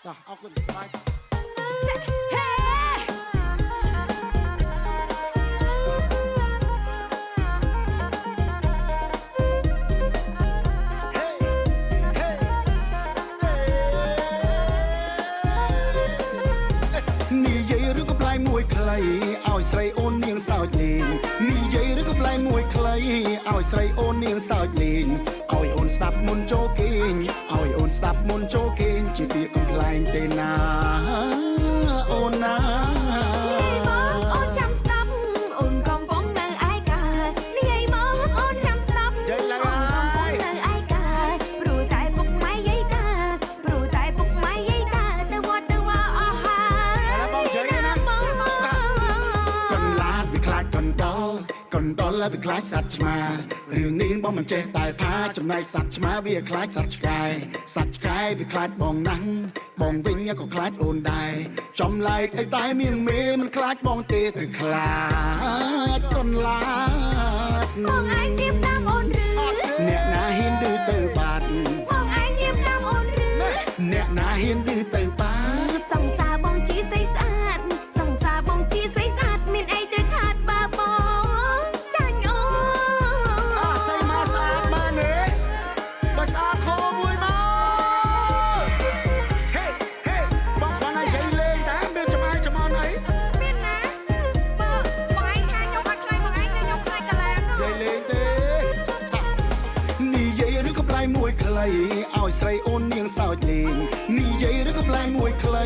តោះអរគុណសប្បាយ ហេ ហេហេនិយាយឬក៏ប្លែមួយខ្លីឲ្យស្រីអូននាងសើចលេងនិយាយឬក៏ប្លែមួយខ្លីឲ្យស្រីអូននាងសើចលេងឲ្យអូនស្ដាប់មុនចូលគេងឲ្យអូនស្ដាប់មុនចូលគេងជាពាក្យកំ pl ែងទេណាអូនណា និយាយមកអូនចាំស្ដាប់អូនកំពុងនៅឯកានិយាយមកអូនចាំស្ដាប់ និយាយឡើង អូនកំពុងនៅឯកាព្រោះតែពុកម៉ែយាយតាព្រោះតែពុកម៉ែយាយតាទៅវត្តទៅវ៉ាអស់ហើយ បងនិយាយណា បង កន្លាតវាខ្លាចកណ្ដុលកណ្ដុលវាខ្លាចសត្វឆ្មារឿងនេះបងមិនចេះតែថាចំណែកសត្វឆ្មាវាខ្លាចសត្វឆ្កែសត្វឆ្កែវាខ្លាចបងណាស់បងវិញក៏ខ្លាចអូនដែរចំឡែកអីតែមៀងមេមិនខ្លាចបងទេទៅខ្លាចកន្លាត បងឯងទៀបតាមអូនឬ អ្នកណាហ៊ានឌឺទៅបាត់ បងឯងទៀបតាមអូនឬ អ្នកណាហ៊ានឌឺទៅបាត់ សង្សារបងជាស្រីស្អាតសង្សារបងជាស្រីស្អាតមានអីត្រូវខាតបើបងចាញ់អូន អ่ะស្អីមកស្អាតបានទេបើស្អាតខមួយមកហេហេបងគ្រាន់តែនិយាយលេងតែមានចំអាយចំអន់អី មានណាបើបងឯងថាខ្ញុំអត់ខ្លាចបងឯងតែខ្ញុំខ្លាចកាឡាន និយាយលេងទេនិយាយឬក៏ប្លែមួយខ្លីឲ្យស្រីអូននាងសើចលេងនិយាយឬក៏ប្លែមួយខ្លី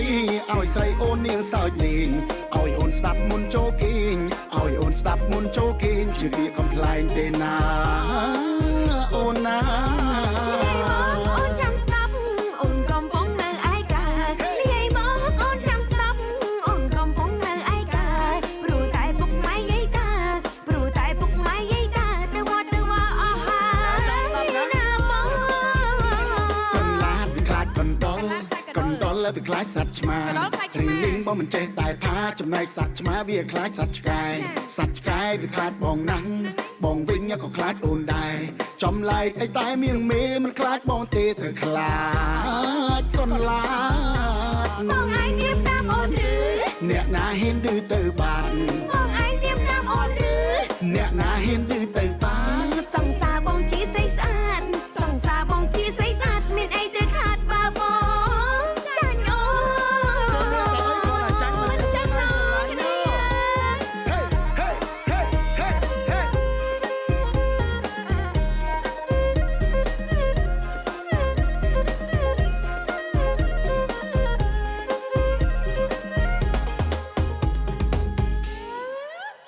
ឲ្យស្រីអូននាងសើចលេងឲ្យអូនស្ដាប់មុនចូលគេងឲ្យអូនស្ដាប់មុនចូលគេងជាពាក្យកំ pl ែងទេណាអូនណា និយាយមកអូនចាំស្ដាប់អូនកំពុងនៅឯកានិយាយមកអូនចាំស្ដាប់អូនកំពុងនៅឯកាព្រោះតែពុកម៉ែយាយតាព្រោះតែពុកម៉ែយាយតាទៅវត្តទៅវ៉ាអស់ហើយណាបង កន្លាតវាខ្លាចកណ្ដុលកណ្ដុលវាខ្លាចសត្វឆ្មារីនាងបងមិនចេះតែថាចំណែកសត្វឆ្មាវាខ្លាចសត្វឆ្កែសត្វឆ្កែវាខ្លាចបងណាស់បងវិញក៏ខ្លាចអូនដែរចំឡែកអីតែមៀងមេមិនខ្លាចបងទេទៅខ្លាចកន្លាត បងឯងទៀបតាមអូនឬ អ្នកណាហ៊ានឌឺទៅបាត់ បង